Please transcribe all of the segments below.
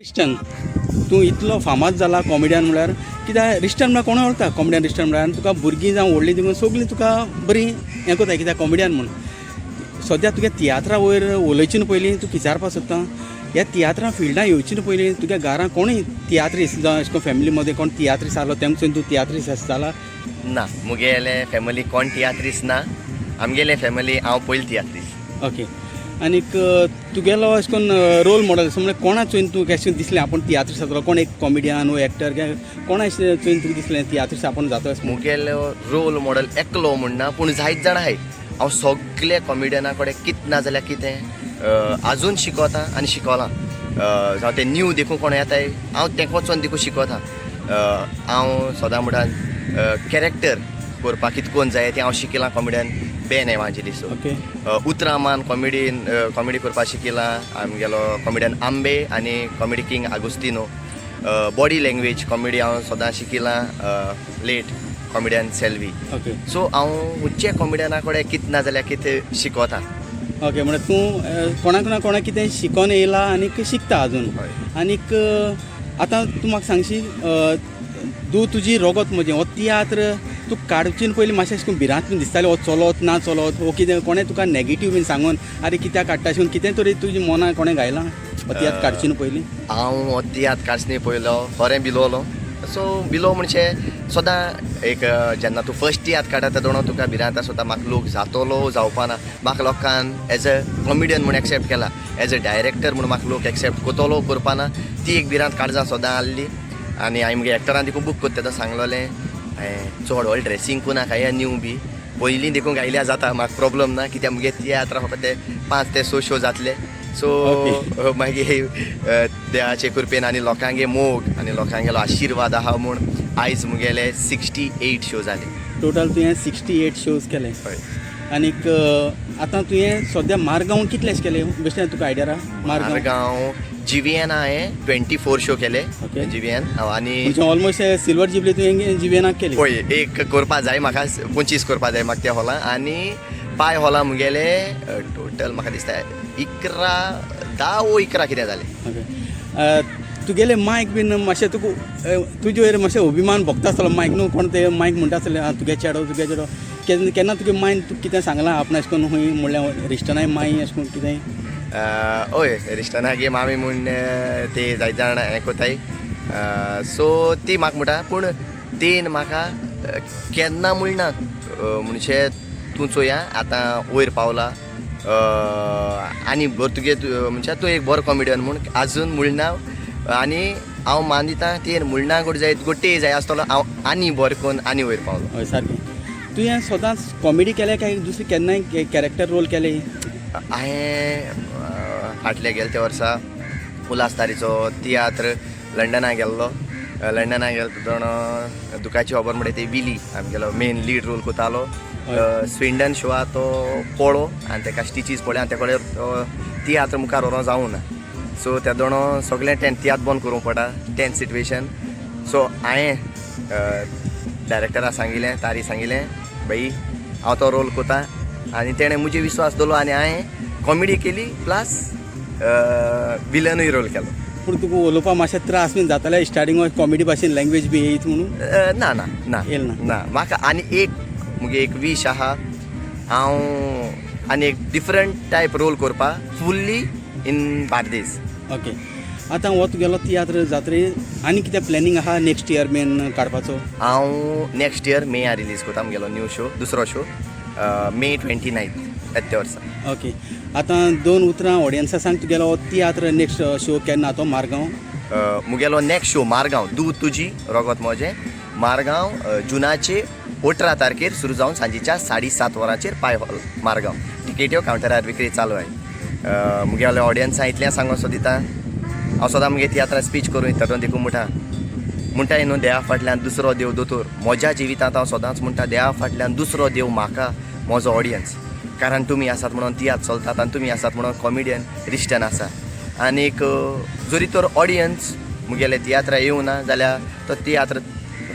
रिश्टन तूं इतलो फामाद जाला कॉमेडियन म्हळ्यार कित्याक रिश्टन म्हळ्यार कोणूय वळखता कॉमेडियन रिश्टन म्हळ्यार आनी तुका भुरगीं जावं व्हडलीं देखून सगळीं तुका बरीं हें करता कित्याक कॉमेडियन म्हूण. सद्या तुगे तियात्रा वयर उलोवचे न्हू पयलीं तूं विचारपा सोदता, ह्या तियात्रा फिल्डान येवचे न्हू पयलीं तुगे घरां कोणूय तियात्रीस जावं अशें करून फॅमिली मदें कोण तियात्रीस आहलो तेमचो तूं तियात्रीस अशें जाला? ना, मुगेले फॅमिली कोण तियात्रीस ना, आमगेले फॅमिली हांव पयलो तियात्रीस. ओके, आनीक तुगेलो अशें करून रोल मॉडल अशें म्हळ्यार कोणा चोयन तुका अशें दिसलें आपूण तियात्रीस जातलो, कोण एक कॉमेडियन वो एक्टर काय कोणा अशें चोयन तुका दिसलें तियात्रीस आपूण जातलो अशें? मुगेलो रोल मॉडल एकलो म्हूण ना, पूण जायत जाणां आहाय. हांव सगळे कॉमेडियना कडेन कितें ना जाल्यार कितें आजून शिकोता आनी शिकोलां. जावं ते न्यू देखून कोण येताय हांव तेंक वचोन देखून शिकोता. हांव सदां म्हणटा कॅरेक्टर करपाक कितें करून जाय तें हांव शिकिलां कॉमेडियन बेन एवांजेलिसो. उतरां मान कॉमेडीन कॉमेडी करपाक शिकिलां आमगेलो कॉमेडियन आंबे आनी comedy king Agostinho. Body language comedy हांव सदां शिकिलां लेट कॉमेडियन सेल्वी. सो हांव हुच्चे कॉमेडियना कडेन कितें ना जाल्यार कितें शिकोता. ओके, म्हळ्यार तूं कोणाक ना कोणाक कितें शिकोन येयला आनीक शिकता अजून. आनीक आतां तूं म्हाका सांगशी, तूं तुजी रोगोत म्हजें हो तियात्र तूं काडचे पयलीं मातशें अशें करून भिरांत बीन दिसताली हो चलोत ना चलोत वो कितें कोणें तुका नेगेटीव बीन सांगून आरे कित्याक काडटा अशें करून कितें तरी तुज्या मनाक कोणें घायलां हो तियात्र काडचे न्हू पयलीं? हांव हो तियात्र काडचे पयलो खरें बिलोलो. सो बिलो म्हणजे सदां एक जेन्ना तूं फर्स्ट तियात्र काडटा तेदोणो तुका भिरांत आसता म्हाका लोक जातलो जावपा ना, म्हाका लोकान एज अ कॉमेडियन म्हूण एक्सेप्ट केला, एज अ डायरेक्टर म्हूण म्हाका लोक एक्सेप्ट करतलो करपा ना, ती एक भिरांत काळजां सदां आहली. आनी हांवें मुगे एक्टरान देखून बूक करता तेदो सांगलोलें हांवें चड व्हडलें ड्रेसींग कोनाका हे न्यू बी पयलीं देखून गायल्या जाता म्हाका प्रॉब्लम ना, कित्याक मुगे तियात्र फकत ते 5 ते 6 शो जातले. सो मागीर देवाचे कृपेन आनी लोकांगे मोग आनी लोकांगेलो आशिर्वाद आहा म्हूण आयज मुगेले 68 शो जाले. टोटल तुवें 68 शोज केले. हय. आनीक आतां तुवें सद्या मारगांव कितले केले बेश्टें तुका आयडिया आहा? मारगांव. मारगांव जीव्हीएन हांवें 24 शो केले. जीव्हीएन आनी म्हणजे ऑलमोस्ट सिल्वर जुबली तुवें जीव्हीएनाक केली. पळय एक करपा जाय म्हाका, 25 करपा जाय म्हाका त्या हॉलान. आनी पाय हॉलां मुगेले टोटल म्हाका दिसता 11 10 वो 11 कितें जालें. तुगेले मायक बीन मातशें तुका तुजे वयर मातशें अभिमान भोगता आसतलो मायक न्हू, कोण ते मायक म्हणटा आसतले तुगे चेडो तुगे चेडो, केन्ना तुगे मायन तुका कितें सांगलां आपण अशें करून खंय म्हणल्यार रिश्टनाय माई अशें करून कितें? हय, रिश्टनागे मामी म्हूण ते जायते जाण हें कोताय. सो ती म्हाका म्हणटा, पूण तेन म्हाका केन्ना म्हणना म्हणजे तूं चोया आतां वयर पावला आनी बरो तुगे म्हणजे तूं एक बरो कॉमेडियन म्हूण आजून म्हणना. आनी हांव मानता तेन म्हणना गोड जायत गोटे जाय आसतलो हांव आनी बरें करून आनी वयर पावलो. हय सारकें. तुवें सदांच कॉमेडी केल्या काय दुसरी केन्नाय कॅरेक्टर रोल केले? हांवें फाटल्या गेले त्या वर्सा उल्हास तारीचो तियात्र लंडना गेल्लो. लंडना गेलो तेदोण दुखाची खबर म्हणटा ती विली आमगेलो मेन लीड रोल कोतालो. स्विंडन शोआ तो पळो आनी तेका स्टिचीस पळय आनी तेकडे तो तियात्र मुखार व्हरोंक जावना. सो तेदोण सगळें टेन तियात्र बंद करूंक पडटा, टेन सिट्युएशन. सो हांवें डायरेक्टराक सांगिलें, तारी सांगिलें भाई हांव तो रोल कोता, आनी तेणें म्हजे विश्वास दवरलो आनी हांवें कॉमेडी केली प्लस विलनूय रोल केलो. पूण तुका उलोवपाक मातशें त्रास बीन जाताले स्टार्टिंग कॉमेडी भाशेन लँग्वेज बी येयत म्हणून? ना ना ना येयल ना. ना, म्हाका आनी एक मुगे एक वीश आहा, हांव आनी एक डिफरंट टायप रोल करपा फुल्ली इन बार्देस. ओके, आतां हो तुगेलो तियात्र जात्रे आनी कितें प्लॅनिंग आहा नेक्स्ट इयर बीन काडपाचो? हांव नेक्स्ट इयर मेया रिलीज करता मुगेलो न्यू शो, दुसरो शो मे 29 येता त्या वर्सा. ओके, आतां दोन उतरां ऑडियन्सा सांग तुगेलो तियात्र नेक्स्ट शो केन्ना तो मारगांव? मुगेलो नेक्स्ट शो मारगांव दूद तुजी रोगोत म्हजें मारगांव जुनाचे 18 तारखेर सुरू जावन सांजेच्या 7:30 वरांचेर पाय हॉल मारगांव. टिकेट्यो कावंटरार विक्री चालू आहाय. मुगेल्या ऑडियन्सा इतलें सांगो सो दिता, हांव सदां मुगे तियात्रां स्पीच करूं वयता देखून म्हणटा म्हणटाय न्हू देवा फाटल्यान दुसरो देव दोतोर. म्हज्या जिवितांत हांव सदांच म्हणटा देवा फाटल्यान दुसरो देव म्हाका म्हजो ऑडियन्स, कारण तुमी आसात म्हणून तियात्र चलतात आनी तुमी आसात म्हणून कॉमेडियन रिश्टन आसा. आनीक जरी तर ऑडियन्स मुगेले तियात्रा येवना जाल्यार तो तियात्र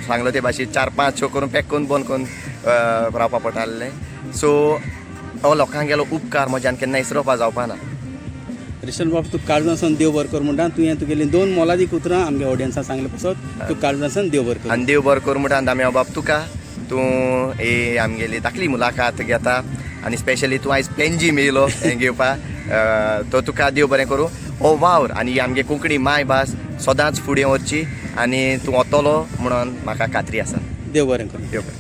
सांगलो ते भाशेन 4-5 शो करून पॅक करून बंद करून रावपा पडटालें. सो हो लोकांगेलो उपकार म्हज्यान केन्ना इसरोपा जावपा ना. रिस्टन बाब, तुका काळजासून देव बरो कर म्हणटा. तुवें तुगेलीं दोन मोलादीक उतरां आमगे ऑडियन्साक सांगले पासत तुका काळजासून देव बरो कर. आनी देव बरो करूं म्हणटा दाम्या बाब तुका, तूं ही आमगेली धाकली मुलाखत घेता आनी स्पेशली तूं आयज पेंजी मेयलो हें घेवपा, तो तुका देव बरें करूं. हो वावर आनी आमगे कोंकणी मायभास सदांच फुडें व्हरची आनी तूं वतलो म्हणून म्हाका खात्री आसा. देव बरें करूं. देव बरें.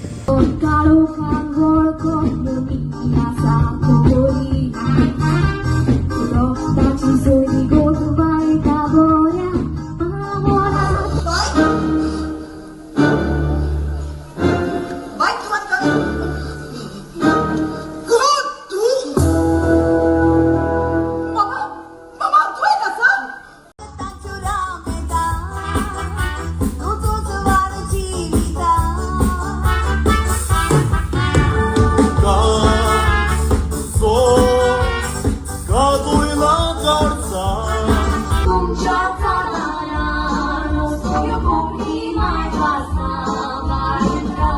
काळोखान वळखत आसा खोली रक्ताची सरी गोठवायता बऱ्या पावला. तुमच्या दारान सोयो कोंकणी मायभास वाडटा.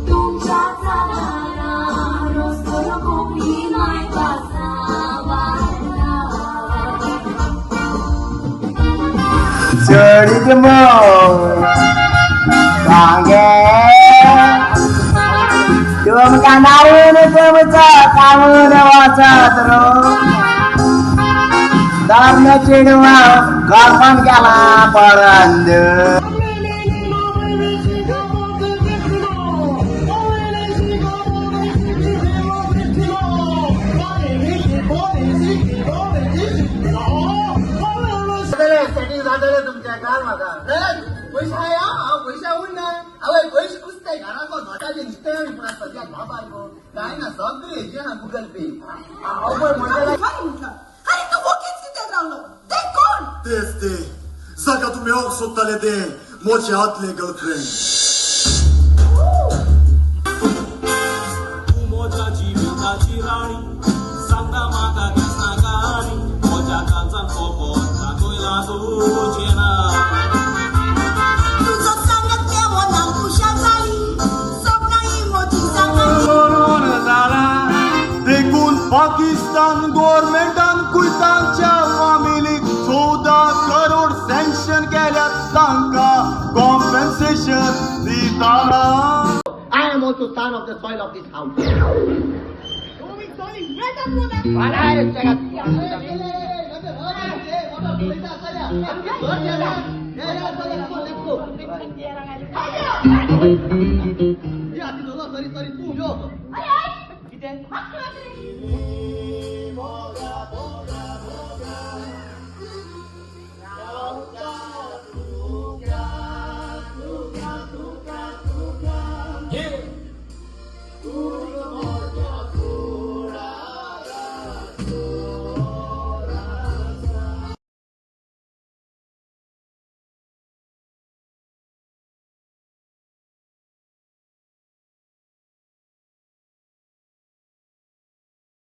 तुमच्या दारान सोयो कोंकणी मायभास वाडटा. चडीत मोग सांगे तुमकां नारून तुमचो कामून वचत रो दारण चेडवा गल्फान गेला परंद. सेटिंग जातलें तुमचें काल म्हाका पयशे आया हांव पयशे उरना हांवें पयशे कुसताय घराको नोटाचे न्हिदताय आमी. पूण सद्याक बाबाय गो कांय ना, सगळें हेजें आहा गुगल पे. हांव पळय म्हणटा. अरे तू वोगीच कित्याक रावलो? ते कोण? तेच ते जाका तूं मेळोवंक सोदताले ते म्हजे आदले गर्लफ्रेंड. तूं म्हज्या जिविताची राणी, सांगता म्हाका केन्ना काणी, म्हज्या काळजान खबर दाखयलां तुजें नांव. तुजो सांगत मेवना खुशाल जाली, सपनां ही म्हजी सांगाली. देखून पाकिस्तान गव्हर्मेंटान कुयतांच्या फामिलीक 14 करोड सँक्शन केल्यात, तांकां कॉम्पेन्सेशन दिताना. I am also son of the soil of this house. Sorry, sorry, तूं यो. अरे.